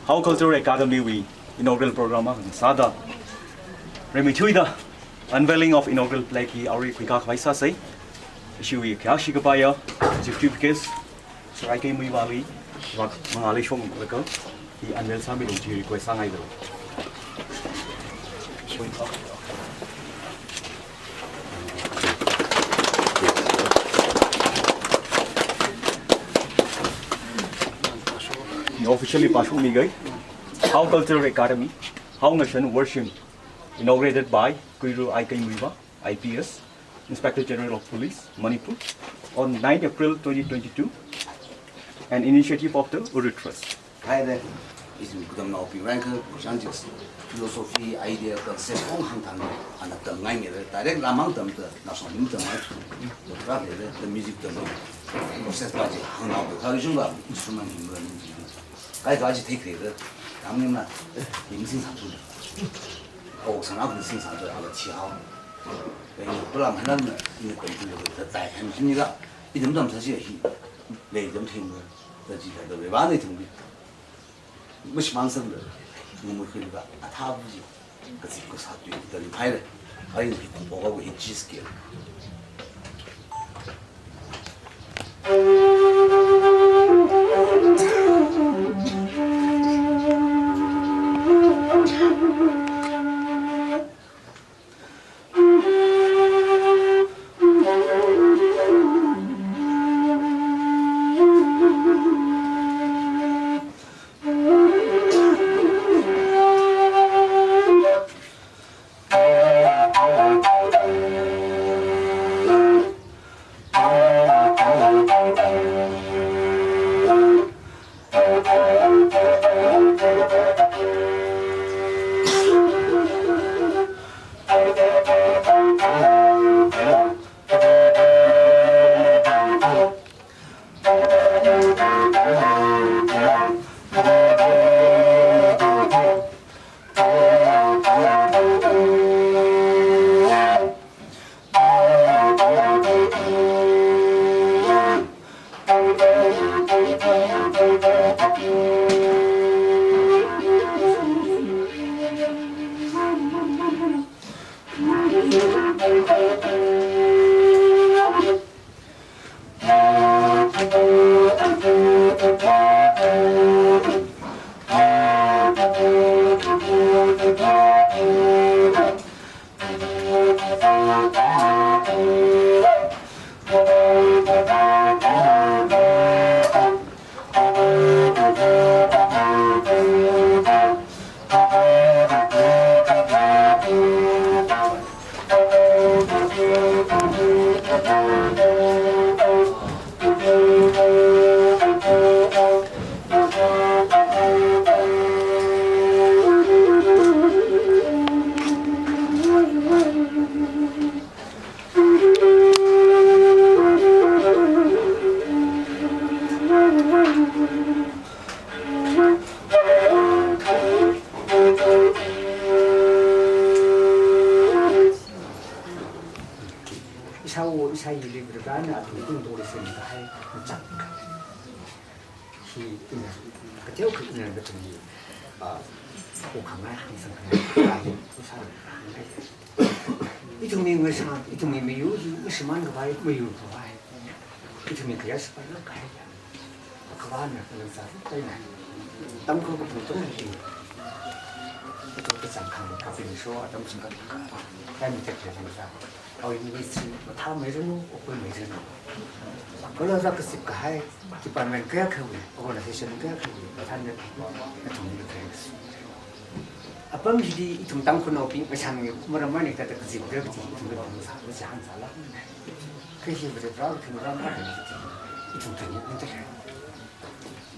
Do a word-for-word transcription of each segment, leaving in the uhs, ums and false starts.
Hao Cultural Academy wui inaugural program akha sāda, rimeithuida unveiling of inaugural plaque hi arui khuikā khavai sāsei. Ishiwui khayāshi kapaiya executive guest, Sir I K Muivahli, vak mangāli shonglaga hi unveil sāmilu chi request sāngaida. Officially pāshokmiga. Hao Cultural Academy, Hao Ngashan Worshim, inaugurated by Kuiru I K Muivah, I P S, Inspector General of Police, Manipur, on nine April twenty twenty-two, an initiative of the Uru Trust. Hi there. Isin kudam nao pi rank, kuchang jis philosophy, idea, concept, ong hang thang, ana tam ngai nge, direct lamang tam ta, na song lim tam ngai. Ra le, the music tam. Process pa ji, hang nao, ka jung ba, instrument him ba, ni ji. Kai ka ji take le, tam ni na, lim sing sa tu. O, sang na sing sa tu, ala chi hao. Pen, pula mana na, ni tam tu le, ta tai, hem ni la, i tam tam sa ji hi. Le tam thing, ta ji ka, ta le ba ni thing bi. Mashimān sangda, ngumukhuilaga, athā buji, kazip kasā tui, tari phaira. Ai, hi kong boga, hi cheese cake. Ishāwo, ishāyili Varena athum tungda leisermi kahai machang. Hi ina, kateokha ina kathumli, ah, ko khangai, hangsang khangai, ah, hi, ishā. Ithumwui ngashan, ithumwui mayu hi, mashimān khavai, mayu khavai. Ithumwui khayāshi pānglāk kahai. Akhavana, kalang sā, kaina. Tamkhui kaphung tong hi. Ito kachang khang, kapin sho, atam singkat. Kaimi tek le singsa. Awui ministry mathāmeiranu, okhuimeiranu. Kala rākazip kahai, department kayākhawui, organization kayākhawui, mathāna, nathumli thanks. Apam hili ithum Tangkhulnaobing, ngashanwui maram eina kathāda kazipra kaji, ithum kathāda sā, kachihān sāla. Kha hi Varivara, ithum ram, ithum tani, ithum tani.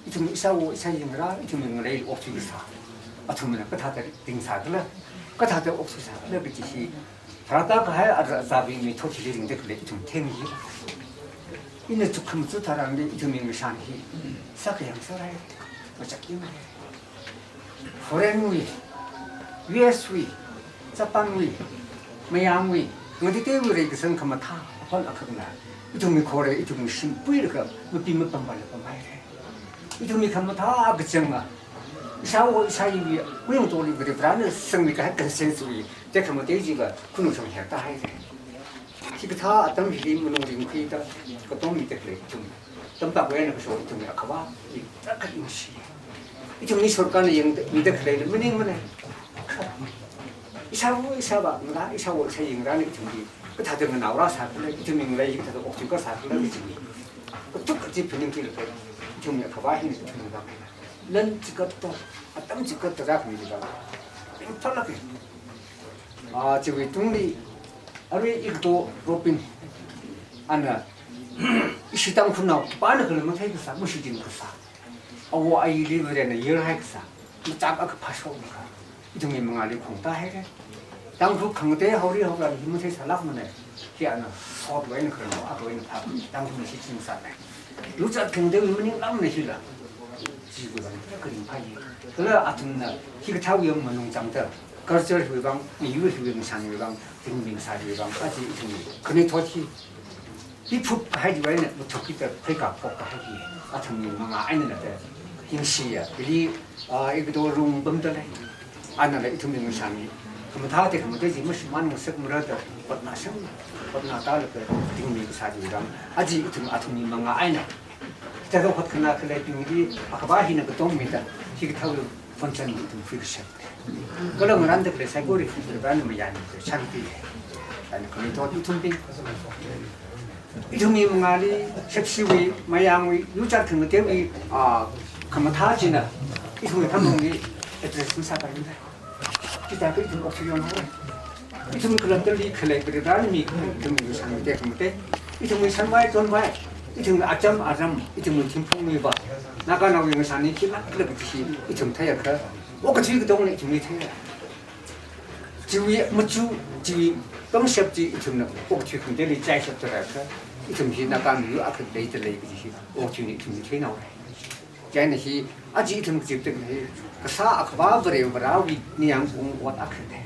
Ithum ishāwo, ishāyingra, ithum ngalei office sā. Athumna kathāda ringsā khala, kathāda okthuisā khala kaji hi, pharāda kahai ara azābingwui thot hili ringda khalei ithum theingai. Ina chukkhamaja tharan ithumwui ngashan hi sākayang sārai, machak yangrai. Foreign wui, U S wui, Japan wui, Mayangwui, ngateiteiwui reikasang khamathā apam akhakna ithumwui khorei, ithumwui shim puilaga mapi mapamvāla pamhaira. Ithumwui khamathā kachanga, ishāwo ishāyiwui, kuyong toli Varivarana sangmi kahai conscience wui tekhamatei chiva khanukshang hekta haira. Hikathā atam hili malung ringkhuida katom mida khalei ithum, tampak eina kashok ithumwui akhavā hi tarākha ningshi. Ithumli sorkarna yangmida khaleila maningmana. Ishāwo ishāvā ngarā, ishāwo ishāyi ngarāna ithumli kathāda nganao rāsā khala, ithumwui ngalei hi kathāda okthui kasā khala ithumli katuk kachi phaning khuilaga, ithumwui akhavā hina ithumwui vang lan chikatto, atam chikatta rākhami chiva ringphālāka. Ah, chiwui tungli, arui Ekdo Roping, ana, ishi Tangkhulnao khipāna khala matheikasā, mashichin kasā, awo ayili Varena yerhai kasā, machak akha phāshok akha ithumwui mangāli khongta haira. Tangkhul khangatei haori haoran hi matheisālākmana. Hi ana sotwui eina khararnao akhawui eina phā, Tangkhulna shichin sāna. Yurchāt khangateiwui maninglākmana hila. Chiwui vang kha ringphāya. Kala athumna hikathāwui malung changda, culture hiwui vang, miyur hiwui ngashanwui vang, ringbing sāwui vang, aja ithumwui khanuithot hi, hi phup kahai chiwui eina mathuk kida pheikā phok kahai hi athumwui mangā einana da ningshiya. Hili, ah, Ekdo Rung pamda lei. Anala ithumwui ngashan hi khamathā tekhamatei chi mashimān ngasakmara da hotnāshang, hotnāda laga ringmi kasā chiwui vang, aja ithum athumwui mangā eina hithāda hotkhanā khaleibingli akhavā hina katom mida, hikathāwui function hi ithum khuikashap. Kala ngarānda khalei saikora hi Varivarana mayāmi kashanpi. Ana khanuithot ithumbing, ithumwui mangāli Shepshiwui, Mayangwui, yurchāt khangateiwui, ah, khamathā china ithumwui khamongli address masāpaimara. Chithākha ithum okthui yonhaora. Ithum khalattali khalei Varivarana mikahai ithumwui ngashanwui tekhamatei, ithumwui shanvai chonvai, ithumwui acham aram, ithumwui thingphungwui vā, Naganaowui ngashan hi khilākla kaji hi ithum theiakha, okathui katongna ithumli theiya. Chiwui machu, chiwui pangshap chi ithumna okathui khangateili chaishap tharakha, ithum hi Naga miyur akha leida lei kaji hi okathuina ithumli theinaora. Chieina hi aja ithum kaziptekna hi, kasā akhavā Varivarawui ningyāng kaung ot akhana.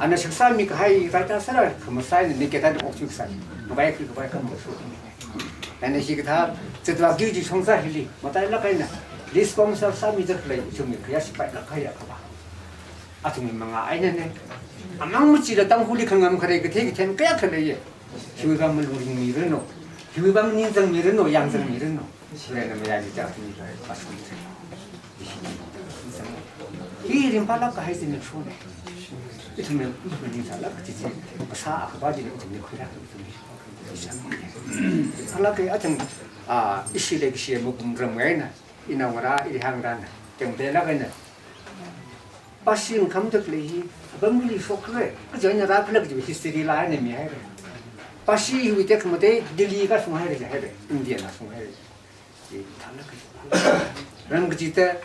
Ana shakzāmi kahai raida sāra khamasai eina niketan okthui kasā, khavai khi khavai khamashok. Ana hikathā zatvāki kaji shongza hili matailāk eina, list form sāsāmida khalei ithumwui khayā shipailāk kahai akhavā, athumwui mangā einana. Amang machila Tangkhulli khangam kharei kathei kathen kayākha leiya. Hiwui vang malung ringmiranu, hiwui vang ningzangmiranu, yāngzangmiranu. Varena mayāmi chākmi kashok. Hi ringphālāk kahai chi ningshona. Ithumna, ithumna ningshālāk kaji chi, kasā akhavā chili ithumli khuirā, ithumli. Ringphālāk kahai atam, ah, ishi leikashi mapum ram eina, inao ngarā, irihā ngarāna tengdelāk eina Pashi ngakhamda khalei hi apamli shokra, kaja eina rāphalāk kaji history la eina mihaira. Pashi hiwui tekhamatei Delhi kashung haira jihaira, India na shung haira. Chi thālāk kaji. Ram kachida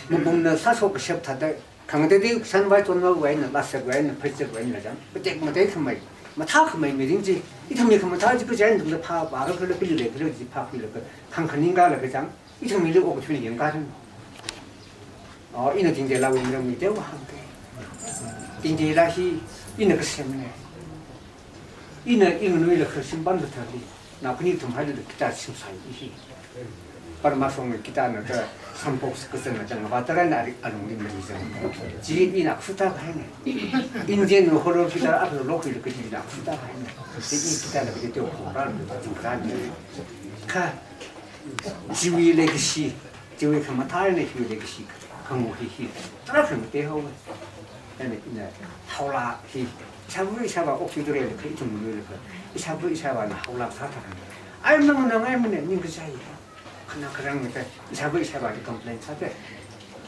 mapumna sāshok kashap thāda, khangateitei shanvai chonvaiwui eina, lāshakwui eina, pheichakwui eina chang, patek matek khamei, mathā khamei mirin chi, ithumwui khamathā chi kaja eina tungda phā, phāra khala, pili lei khala chi phākhuilaga, khangkhaning kala kachang, ithumwuili okathuina yangkharanu. Oh, ina Tingteilawui ngarān mi teowa hāngke. Tingteila hi ina kasemna. Ina inganuilakha shimpam zatharli, nao khani kathum hailala guitar simsai hi. Parma songwui guitar na ka sampok kazang na chang, vātara na ari alungli mari zang. Chi ina khuta kahaina. Indian hollow guitar akha lokhuilaga chi ina khuta kahaina. Chi i guitar la kaji teo khongra la kaji tingteila. Kha chiwui leikashi, chiwui khamathā eina hiwui leikashi khangu hi hi tarākha mateihaowa. Eina ina haola hi, ishāva ishāvā okthuida leilakha, ithum leilakha, ishāva ishāvāna haola sātharan, ai manganāngaimana, ningkachai hi. Khanā kharang mata, ishāva ishāvāli complain sāda,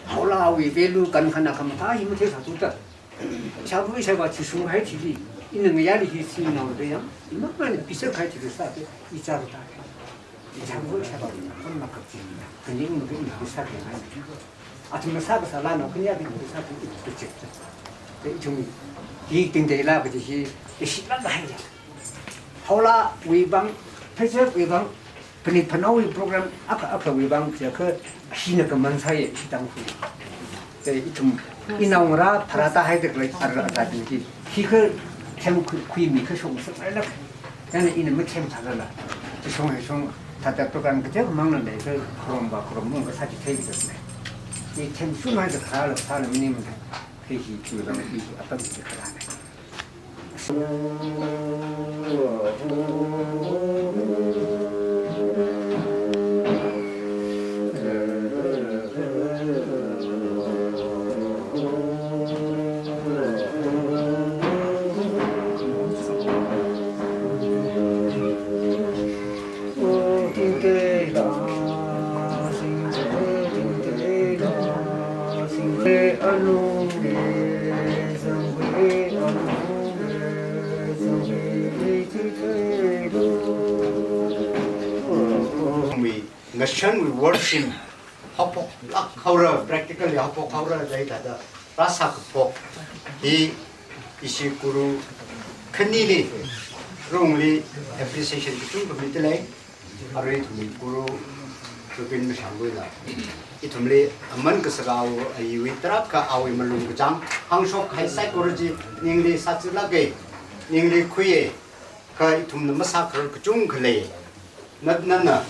haolawui value kankhanā khamathā hi matheisāthuda, ishāva ishāvā thishung hai thili, ina ngayāli hi singnaoda yang, imang eina pisak hai thili sāda, ichāra ta. Ishāva ishāvā, kam makap chi, khaning maka ina pisā khangai. Athumna sākasā lānao khani athumna sākasā ithum kachip. Ithum hi tingteila kaji hi, ishi lānghaida. Haolawui vang, phezepwui vang, phanit phanaowui program akha akhawui vang, jiakha hina kaman sāya ishi Tangkhul. Te ithum, inao ngarā pharāda haida khalei ara atatni hi, hikha themkhui, khuimi kashok sāngailāk. Chieina ina mathemsālala, chishong hishong thāda program kateomang na leikha, khurum va khurum mung kasā chithei kajasne. Hi themshuihaida kharāla sāla maningmana. Hi hi chiwui vang hi hi apam hi kharāne. Ngashanwui worship haophoklāk haora, practically haophok haora da hithāda rāsā kaphok hi ishi guru khanili, rungli appreciation kachungkha mida lei. Arui ithumwui guru Zubeen Mashangluila ithumli aman kasā awo ayiwui tarākha awui malung kachāng hāngshok kahai saikora chi ningli sāzālāke, ningli khuiye, kha ithumna masākharar kachungkha lei. Nat nana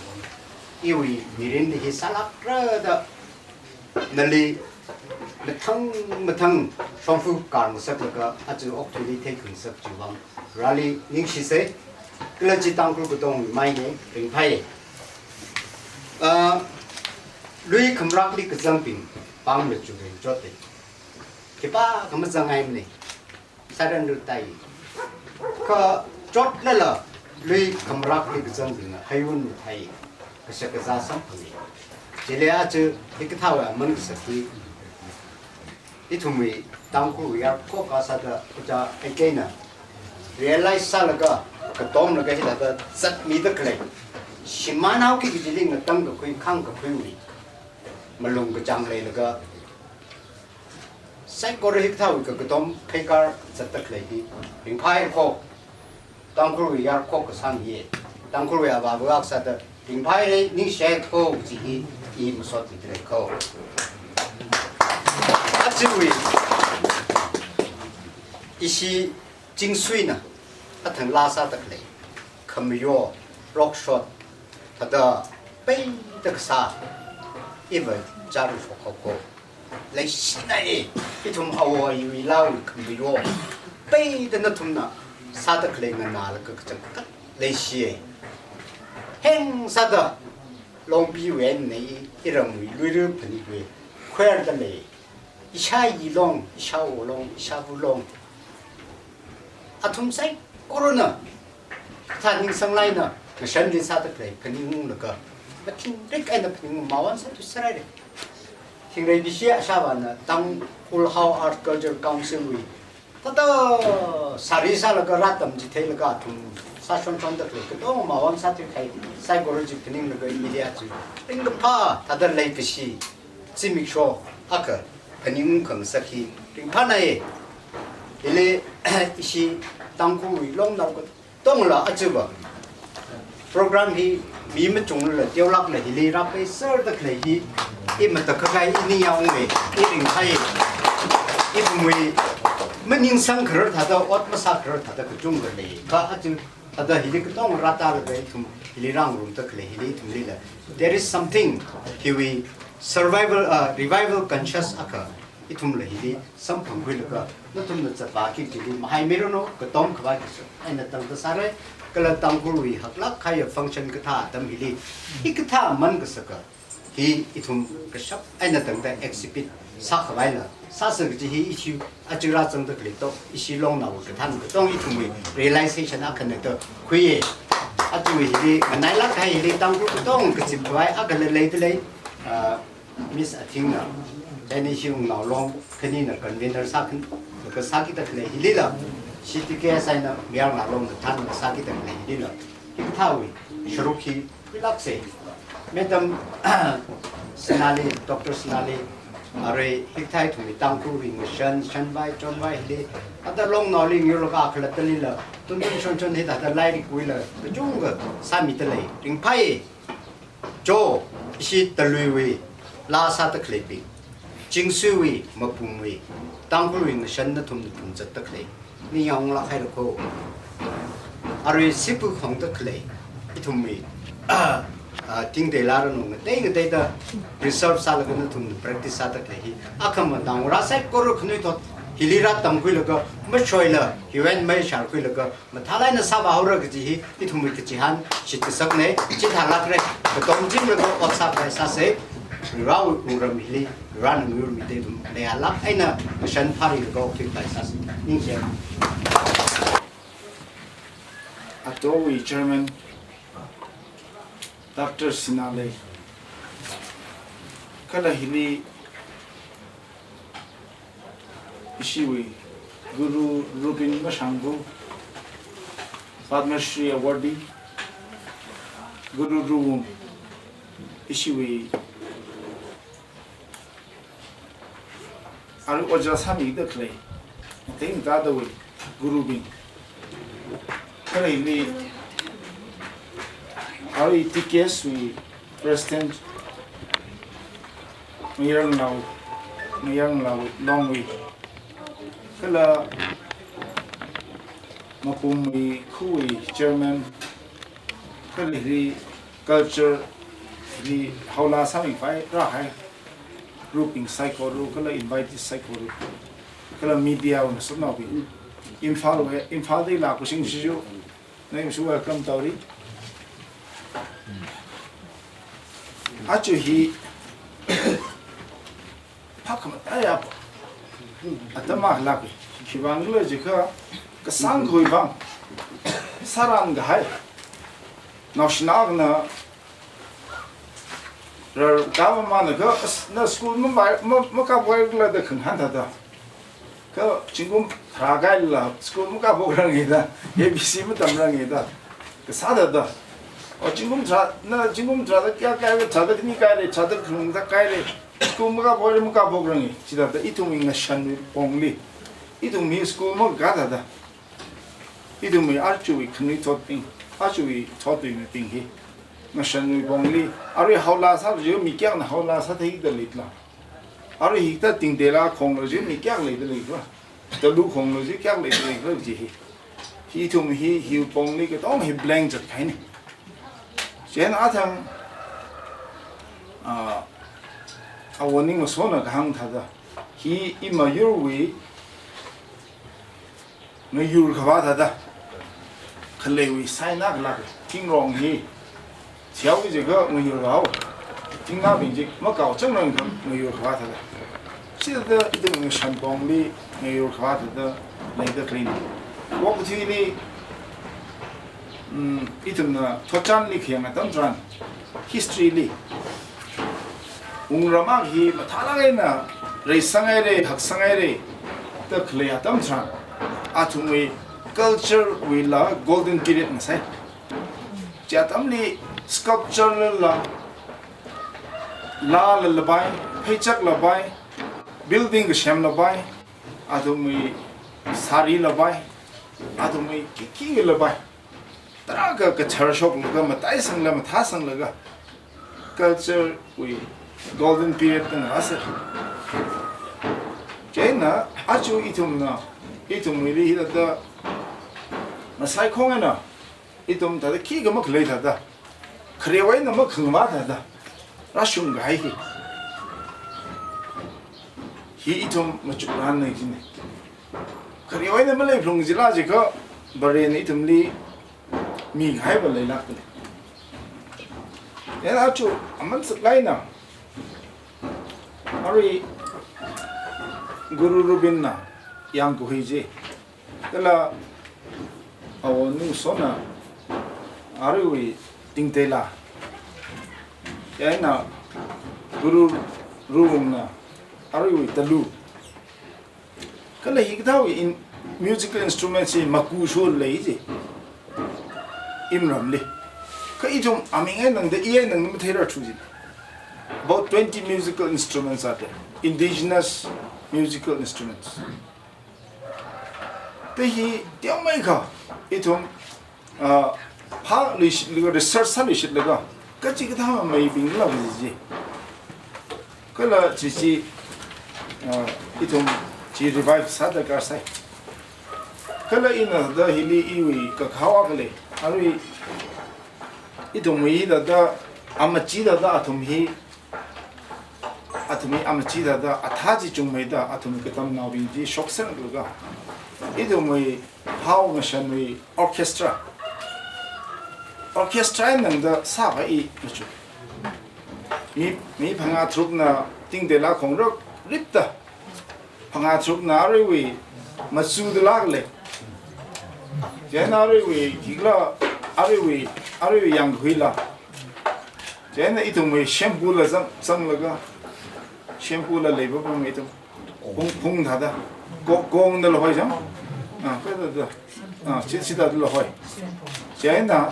iwui mirinli hi sālākra da nali mathang mathang shongfa kar ngasaklaga aja okathuili theikhangasak chiwui vang Vareli ningshise. Kala chi Tangkhul katongwui maine, ringphai. Ah, lui khamrakli kazangbing pāngla churei chotte. Khipākha mazangngaimane. Saran ru tai. Kha chotlala lui khamrakli kazangbingna heiwun thai, kashak kazā samphange. Chili aja hikathāwui aman kasā hi ithumwui Tangkhulwui yarkhok kasāda kaja eina realize sālaga, katomlaga hithāda zatmida khalei. Shimānhaoki kajili ngatangkakhui, khāngkakhuiwui malung kachāng leilaga, saikora hikathāwui kakatom pheikar zatda khalei hi ringphai kho. Tangkhulwui yarkhok kasāng hi, Tangkhulwui avāva̱ akha sāda ringphaire, ningshi kho kaji hi i masotmida lei kho. Ajawui ishi Chingsuina athang laa sāda khalei, khamayo, rokshot, thāda peida kasā, iva chāra shokhao kho. Leishina e, ithum awo ayiwui laawui khamayo, peida nathumna sāda khalei nganālaga kachangkhat leishiye. Heng sāda Longpiwui eina i, iramwui Luira phanitwui choir da lei. Ishāyi long, ishāwo long, ishāva long. Athum saikorana kathā ningsanglāk eina ngashanli sāda khalei phaningunglaga, mathingrik eina phaningung mavān sāthuiserhaire. Thingrei bishi ashāvāna Tangkhul Hao Art Culture Council wui thāda sari sālaga rātamchitheilaga athum sāshonshonda khalei katong mavān sāthuikahai saikora chi phaninglaga ili aja ringkaphā thāda leikashi zimiksho akha phaningungkhangasak hi ringphānāye. Hili ishi Tangkhulwui longnao katongla ajava program hi mi machunglala teolākla hili rāpaiserda khalei hi i matakhak kahai i ningyāng unge, i ringphai. Ithumwui maningsangkharar thāda, ot masākharar thāda kachungkha lei. Kha aja thāda hili katong rātālaga ithum hili rāngarumda khalei hili ithumlila, there is something, hiwui survival, uh, revival conscious akha ithumla hili samphangkhuilaga, nathumna zatvāki kajili mahaimiranu, katom khavai kashap eina tangda sārai. Kala Tangkhulwui haklāk kahaiya function kathā atam hili, hikathā aman kasaka hi ithum kashap eina tangda exhibit sākhavaila sāsa kaji hi ishi aja rāzangda khalei to, ishi longnaowui kathān katong ithumwui realization akhana da khuiye. Ajawui hili nganailāk kahai hili Tangkhul katong kazip khavai akhala leida lei, ah, Miss Athingna, chieina ishi wungnao long khanina convener sākhan, laga sākida khalei hilila, ishi T K S I na Mayar Ngalong na thānna sākida khalei hilila, hikathāwui sharuk hi khuilākse. Madam Sinali, Doctor Sinali, Arui hikathā ithumwui Tangkhulwui ngashan, shanvai, chonvai hili, ata longnaoli ngayurlaga khalattali la, tuntun shonshon hithāda lairikwui la, kachungkha sāmida lei, ringphai. Cho, ishi Taluiwui laa sāda khaleibing, Chingsuiwui, Mapumwui, Tangkhulwui ngashan nathumna phungzatda khalei, ningyānglāk haira kho. Arui sipu khongda khalei, ithumwui, ah, ah, Tingteila ranu ngatei ngateida reserve sālaga nathumna practice sāda khalei hi, akhama dang rāsai koro khanuithot, hili rātamkhuilaga, mashoila, hiwui eina maisharkhuilaga, mathālāk eina sāvāhaora kaji hi, ithumwui kachihān shitkasakna, chithālākra, katomchinglaga ot sāpai sāsa, Varewui wungram hili, Varena ngayurmida ithum leilāk eina ngashan phārilaga okthuipai sāsa. Ningshi. ATOWui chairman, Doctor Sinalei, kala hili ishiwui Guru Rubin Mashangbu, Padma Shri Awardee, Guru Ruwung, ishiwui arui ojā sāmida khalei, tengtadawui Gurubing, kala hili arui TKS wui President, Mayarnao, Mayarnao Longwui, kala Mapumwui Khawui Chairman, kala hili culture li haolaa sāmivai rāhai groupbing saikora, kala invitees saikora, kala media wui ngasotnaobing, Imphal wui, Imphaldalei lākashingshiyu, nawui mashu welcome tauri. Aja hi phākhamataiya atam akha lāka. Khiwuivang khala jiakha, kasāngkhawui vang sāran kahai, naoshinao akhana rarkā mamānakha, as, na school mavai, ma, makāpvai khala da khangahān thāda. Kha zingkum tharā kahaila school makāphokranga da, A B C matamranga da, kasā thāda. O zingkum tharā, na zingkum tharāda kayākha kahai, tharāda khani kahaira, tharāda khangathā kahaira, school makāphokranga, makāphokrang, chithāda ithumwui ngashanwui pongli, ithum hi school makā thāda, ithumwui ajawui khanuithotbing, ajawui thotwui mibing hi ngashanwui pongli, arui haolaa sālajiakha mi kayākhana haolaa sātheida leila? Arui hikathā Tingteila khonglajiakha mi kayākha leida leila? Talu khonglajiakha kayākha leida leila kaji hi, hi ithum hi, hiwui pongli katonga hi blank zatkahaina. Chieina athang, ah, Awo Ningmasona kahāng thāda, hi imayurwui ngayur khavā thāda, khaleiwui sign akha lāka. Thingrong hi thihaoki jiakha ngayur khavā, thingnabing chi makao changrang kha ngayur khavā thāda. Chithāda ithum ngashan pongli ngayur khavā thāda leida khaleina. Okathuili, um, ithumna thotchanli khayang atam tharan, history li, wungram akha hi mathālāk eina reisanghaira, haksanghaira da khalei atam tharan, athumwui culture wuila golden period ngasai. Chi atamli sculpture lala, laala lapai, pheichakla pai, building kasemla pai, athumwui sarila pai, athumwui khikhi la pai, tarākha kachar shoklaga, mataisangla, mathāsanglaga, culture wui golden period da ngarāsa. Chieina aja ithumna, ithumwuili hithāda masaikhong eina, ithum thāda khikha makhalei thāda, kharewui eina makhangamā thāda rāshung kahai hi, hi ithum machukranna jina. Kharewui eina maleiphalung jila jiakha, Varena ithumli mikahaiva leilākna. Chieina aja aman saklāk eina, arui Guru Rubinna yangkhui chi, kala Awo Ningmasona aruiwui Tingteila, chieina Guru Ruwungna aruiwui Talu, kala hikathāwui in, musical instruments hi makusho lei ji, imramli. Kha ithum aming eina tangda, i eina tangda matheirarthu ji. about twenty musical instruments are there, indigenous musical instruments. Te hi teomeikha ithum, ah, phāluishitlaga, research sāluishitlaga, kachikathā mameibingla kaji chi. Kala chi chi, ah, ithum chi revive sāda karsai. Kala ina da hili iwui kakhao akha lei. Arui ithumwui hithāda, amachithāda athum hi, athumwui amachithāda, athā chi chungmeida, athumwui katamnaobing chi shokserlaga, ithumwui hao ngashanwui orchestra. Orchestra nangda sāvai i machu. Mi, mi phangā tharukna tingteila khongrok ripta. Phangā tharukna aruiwui machu dalak lei. Chieina aruiwui khikhala, aruiwui, aruiwui yangkhuila. Chieina ithumwui shempula zang, zanglaga. Shempula leipapam ithum. Phung, phung thāda. Ko, kongda lahoi chang. Ah, kathāda. Ah, chi, chithāda lahoi. Chieina,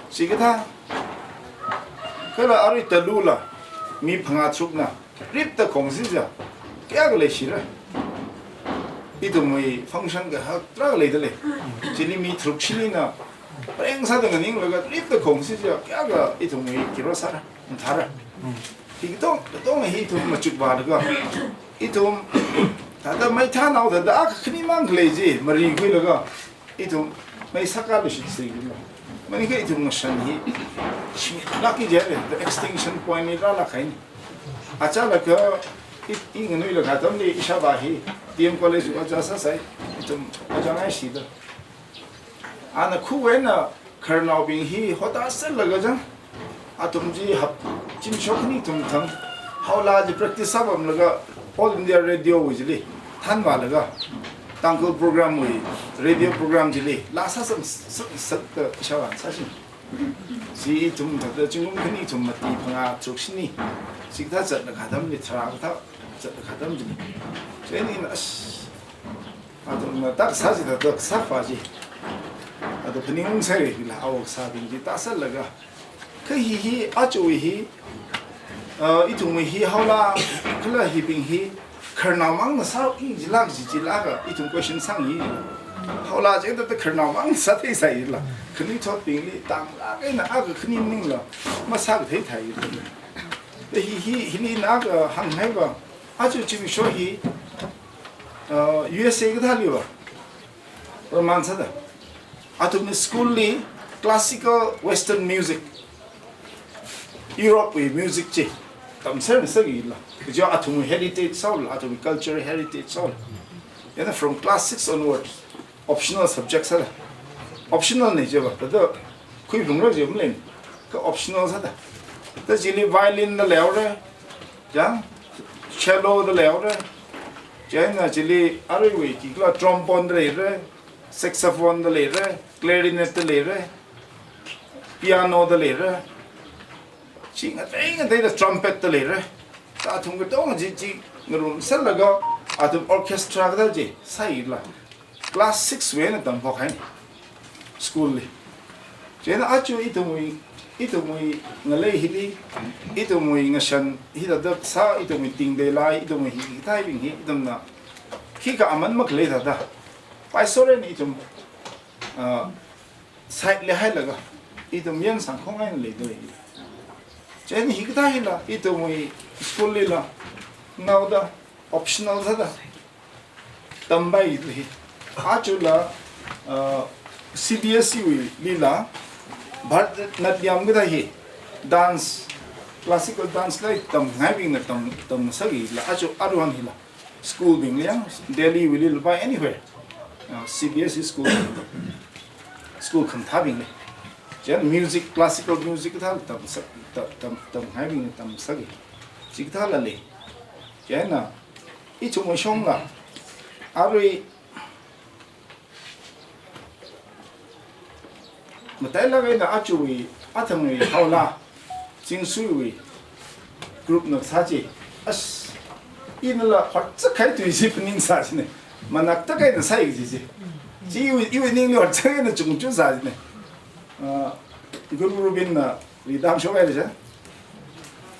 chikathā. Kala arui talula. Mi phangā tharukna ripta khongsi chiakha, kayākha leishira. Ithumwui function kahak tarākha leida lei. Chili mi tharuk shinina, pareng sāda nganinglaga ripta khongsi chiakha, kayākha ithumwui kiro sāra, mathāra. Hi katong, katong hi ithum machukvālaga, ithum, thāda maithānao thāda, akha khanimang khalei chi, marikhuilaga, ithum, mai sākaluishit sākila. Maningakha ithum ngashan hi, shimilak kaji, the extinction point li rālak kahaina. Achālakha, i, i nganuilakha atamli ishāvā hi, D M College ojā sāsai, ithum ojā ngaishida. Ana khuwui eina khararnaobing hi hotāserlaga chang, athum chi hap, zimiksho khani kathum thang, haolā chi practice sāpamlaga All India Radio wui chili thanvālaga, Tangkhul program wui, radio program chili laa sāsang, sā, sā, sā, ishāvāna sāsing. Chi ithum thāda zingkum khani kathum mati phangā tharuk shini, chikathā zatlakha atamli, tharā kathā zatlakha atam chili. Chieina ina, ash, athumna tākasā chi thāda sākhavā chi, athum phaningungsai rila, awok sābing chi tāserlaga. Kha hi hi, aja hi, ah, ithumwui hi haolā, kala hibing hi, khararnaomangna sāi jilak ji jilakha, ithum question sāngai. Haolā chithāda khararnaomang sātheisai la. Khanuithotbingli, tanglāk eina akha khani maningla, masākathei thai. Hi, hi, hili ina akha hāngngai va, aja zimiksho hi, ah, U S A kathāli va, Roman sāda. Athumwui school li classical western music, Europe wui music chi tamser ngasakila. Kaja athumwui heritage sāla, athumwui cultural heritage sāla. Chieina from class six onwards, optional subject sāla. Optional na chiva, thāda khuiphungra chi maleimana. Kha optional sāda. Thāda chili violin da leira, chang, cello da leira. Chieina chili aruiwui khikhala trombone da leira, saxophone da leira, clarinet da leira, piano da leira. Chi ngatei ngateida trumpet da leira. Thāda athum katonga chi, chi ngarumserlaga athum orchestra kathā chi sāila. Class six wui eina tamphok kahaina school li. Chieina aja ithumwui, ithumwui ngalei hili, ithumwui ngashan hithāda sā, ithumwui tingteilai, ithumwui hikathābing hi, ithumna khikha aman makhalei thāda, paisorna ithum, ah, side li hailaga, ithum yangsang khongai leida lei. Chieina hikathā hila, ithumwui school lila, naoda, optional sāda tampai lei. Ajala, ah, C B S E wui lila, Bharatanatyam kathā hi, dance, classical dance la tamngaibingna tam, tamngasakila, aja aruihon hila. School bingli yang, Delhi wuili lapa anywhere. Ah, C B S E school, school khamathābingli. Chieina music, classical music kathā tamsak, tam, tam, tamngaibingna tamsaki. Chikathāla lei. Chieina, ithumwui shongla, arui matailāk eina ajawui, athangwui haolā, Chingsuiwui group na sā chi. As, inala hotchak kahai tui chi phaningsā china. Manaktak eina sāi chi chi. Chi iwui, iwui ningli hotchak eina chungchung sā china. Ah, Guru Rubinna ridam shokhaira cha.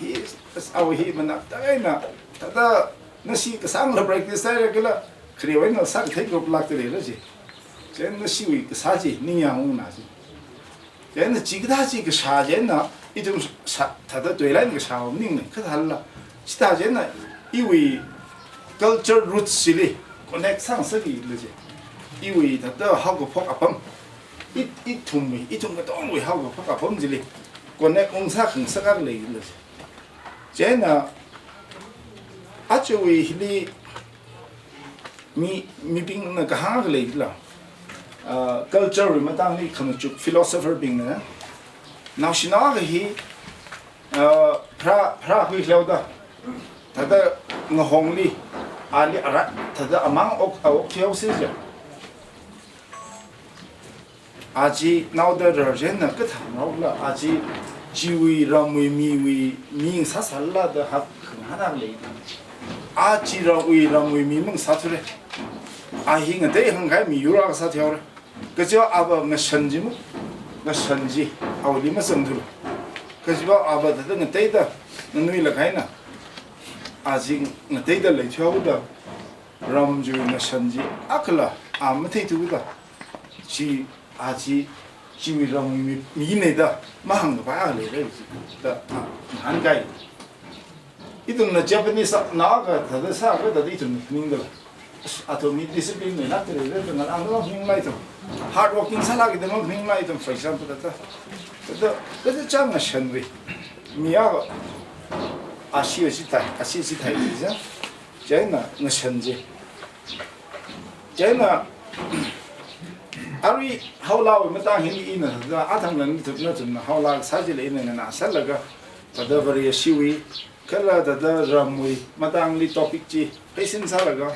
Hi, as-, awo hi manakta eina, thāda nashi kasāngla practice sāhaira kala, kharewui eina sākathei group lākta leira chi. Chieina nashiwui kasā chi, ningyāng ungna chi. Chieina chikathā chi kashā chieina, ithum shā, thāda tuilāk eina kashā maningmana, kathāla. Chithā chieina, iwui culture roots chili, connect sāngasakki la chi. Iwui thāda haokaphok apam. I, ithumwui, ithum katongawui haokaphok apam chili, connect ungsā khangasak akha leila chi. Chieina, aja hili mi, mibingna kahāng akha leila. Ah, culture wui matangli khamachuk philosopher bingna, naoshinao akha hi, ah, pharā, pharākhui leoda, thāda ngahongli, ali arat, thāda amang ok, a ok theosi ja. Aja naoda rarjinna kathā naola, aja chiwui ramwui miwui mi sāsāla da hak khangahān akha lei. Aja ramwui, ramwui mi mangasāthura. A hi ngatei hāngkahai miyur akha sāthuihaora. Kaja ava ngashan chi mu, ngashan chi, awoli mazangthura. Kaja ava thāda ngateida, nganuilāk eina. Aja ngateida leithuihaoda. Ram chiwui ngashan chi akhala, a matheithuda. Chi, a chi, chiwui ramwui mi, mina da, mahāngkapai akha leira chi, da, a, ngahānkai. Ithumna Japanese nao akha, thāda sākha thāda ithumna phaningdala. Athum hi discipline leilākta leira, da ngalāngda maningla ithum. Hard working sālākida maningla ithum, for example, thāda. Thāda, thāda chang ngashanwui. Mi akha, ashi ashi thai, ashi ashi thai, ja. Chieina ngashan chi. Chieina, arui haolāwui matang hili ina, athangna nathum, nathumna haolā kasā chili ina nganāsālaga, thāda Vareshiwui, kala thāda ramwui matangli topic chi, pheisin sālaga,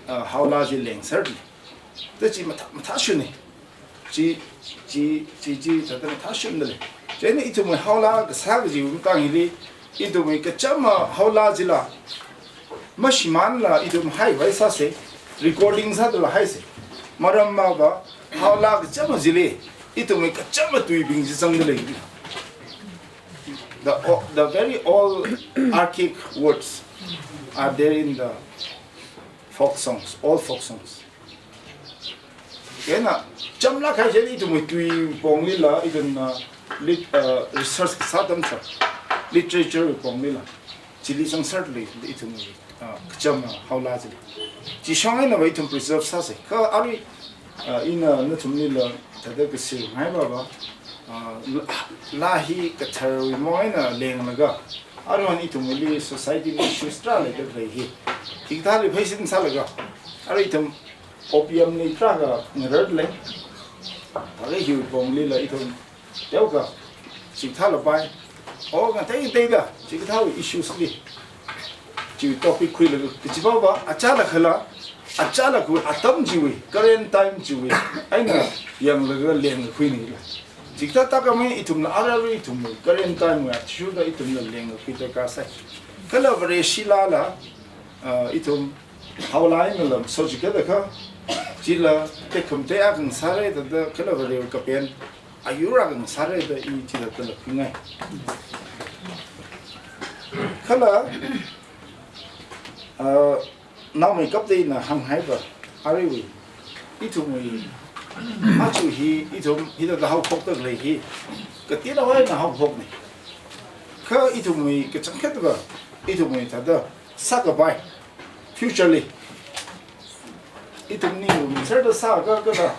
ah, haolā chi lengser chi. Thāda chi mathā, mathāshunna. Chi, chi, chi, chi, thāda mathāshunda lei. Chieina ithumwui haolā kasā kajiwui matang hili, ithumwui kachama haolā chila, mashimānla ithum haivai sāsa, recording sādala haisa. Maram mava, haolā kachama chili, ithumwui kachama tuibing chi zangda lei. The o-, the very old archaic words are there in the folk songs, old folk songs. Chieina, chamlāk kahai chili ithumwui tui ponglila, ithumna lit-, uh, research kasā atam chili, literature ponglila, chili zangser lei, ithumwui, uh, kachama haolā chili. Chi shong einava ithum preserve sāsa. Kha arui, uh, ina nathumlila, thāda kasingai baba, uh, laa, laa hi katharwui mong eina lenglaga, aruihon ithumwuili society li issues tarākha leida khalei hi. Hikathāli pheisin sālaga, arui ithum opium li tarākha ngarar lei. Thāda hiwui ponglila ithum teokha, chikathāla pai. O, ngatei ngateida, chikathāwui issues li. Chi topic khuilaga, kachi baba, achālakhala, achālakha atam chiwui, current time chiwui, eina yanglaga lengkakhuinila. Chikathā tākhamei ithumla ararui ithumwui, current time wui, athishurda ithumla lengkakhui darkar sai. Kala Vareshilala, ah, ithum haolā einala, so chikathākha, chila, tekhamatei akha ngasāra, thāda, kala Varewui kapen, ayur akha ngasāra da i chithāda khuingai. Kala, ah, naomeikapta ina hānghaiva, aruiwui, ithumwui, aja hi, ithum, hithāda haophokda khalei hi, kateonao eina haophokna. Kha ithumwui kachangkhatva, ithumwui thāda, sākapai, future li. Ithum ninglum serda sākha kala,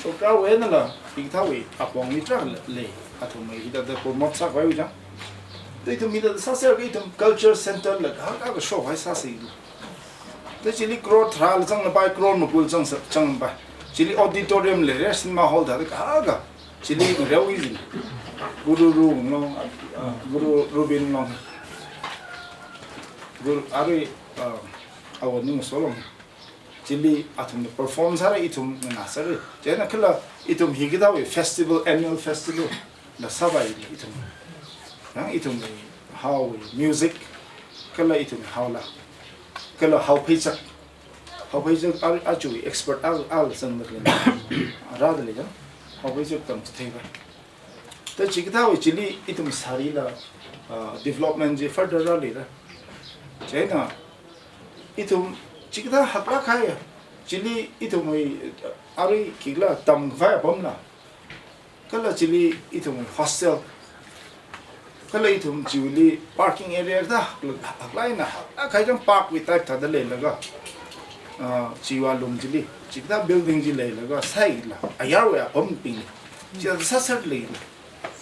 so kha wenala, hikathāwui apongli tarākha lei, athumwui hithāda promote sākhavaiwui chang. Thāda ithum hithāda sāserkha ithum culture center la kahaka kashohai sāsa. Thāda chili crore tharāla zanglapai, crore makul zang, zangpai. Chili auditorium leira, cinema hall thāda kahaka. Chili ngareowi jin. Guru Ru Long, ah, Guru Rubin Long. Guru, arui, ah, awo ning so long. Chili athumna perform sāra, ithum nganāsāra. Chieina kala ithum hikathāwui festival, annual festival la sāpai ithum. Yang ithum haowui music, kala ithum haolā. Kala haopheichak. Haopheichak a, aja expert a, a zangda khalei. Rāda lei yang. Haopheichak tamchitheivai. Ta chikathāwui chili ithum sārila, ah, development chi further rālila. Chieina ithum chikathā haklāk kahai, chili ithumwui, ah, arui khikhala tamkhavai apamla, kala chili ithumwui hostel, kala ithum chiwuili parking area kathā haklāk, haklāk eina haklāk kahai chang parkwui type thāda leilaga, ah, chiwui alung chili chikathā building chi leilaga sāhaila, ayarwui apambing chi sāser leila.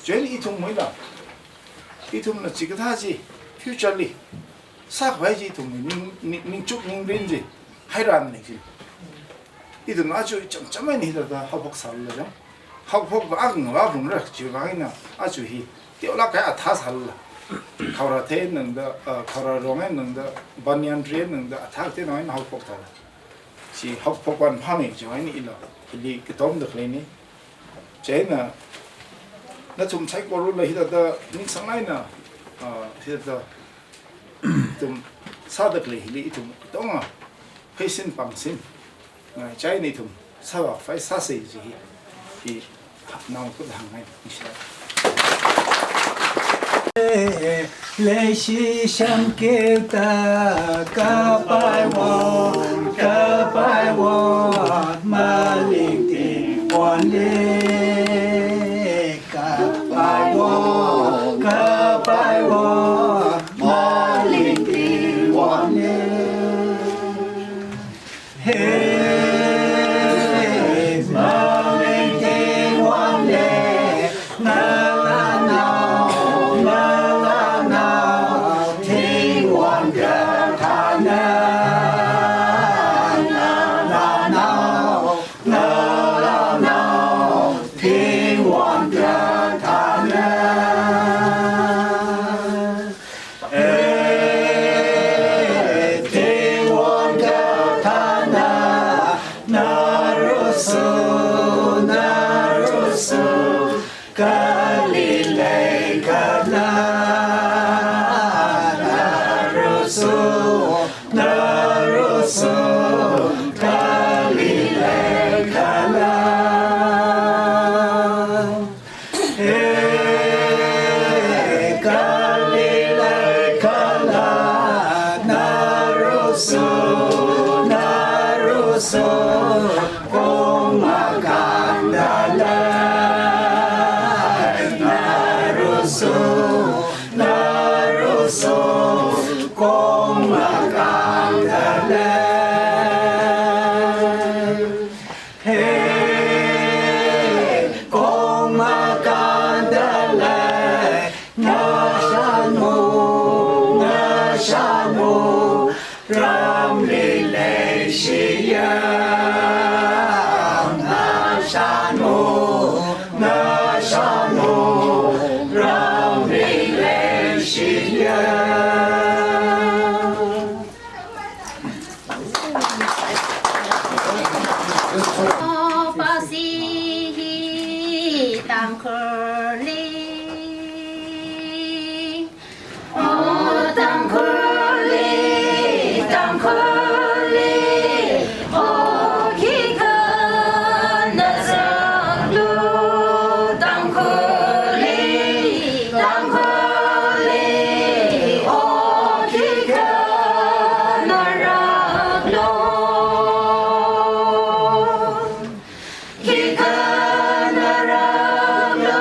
Chieina ithumwuila, ithumna chikathā chi future li sākhavai chi ithumwui ning, ning, ningchuk ningrin chi hairanli chi. Ithumna aja chānjam eina hithāda haophok sālala chang, haophok va akha ngavā phungra, chiwui vang eina aja hi teolāk kahai athā sālala, khaora thei eina tangda, ah, khaora rong eina tangda, banyan tree eina tangda, athā kateonao eina haophok thāla. Chi haophok vāphāmei chiwui vang eina ila hili katomda khaleina. Chieina nathum saikorala hithāda ningsang eina, ah, hithāda ithum sāda khalei hili ithum katonga pheisin pangsin ngachai eina ithum sāvākhavai sāsa chi hi, hi naokhut hāngngai, ningshi. Leishi shangkeu ta kapai wo, kapai wo, malingting wonle. Kapai wo, kapai wo, malingting wonle. He, malingting wonle, ngalanao, ngalanao, Tingwon kathāna, ngalanao, ngalanao, Tingwon kathāna. Eh, Tingwon kathāna, narusu, narusu, kali leikhala, narusu, narusu, kali leikhala. Eh, kali leikhala, narusu, narusu, kong makānda lei, narusu, narusu, kong makānda lei. He, kong makānda lei, ngashanu, ngashanu, ramli leishiya. Ngashanu, ngashanu, ramli leishiya. Pasi hi Tangkhulli, o Tangkhulli, Tangkhulli, o khikha naraklu, Tangkhulli, Tangkhulli, o khikha naraklu, khikha naraklu.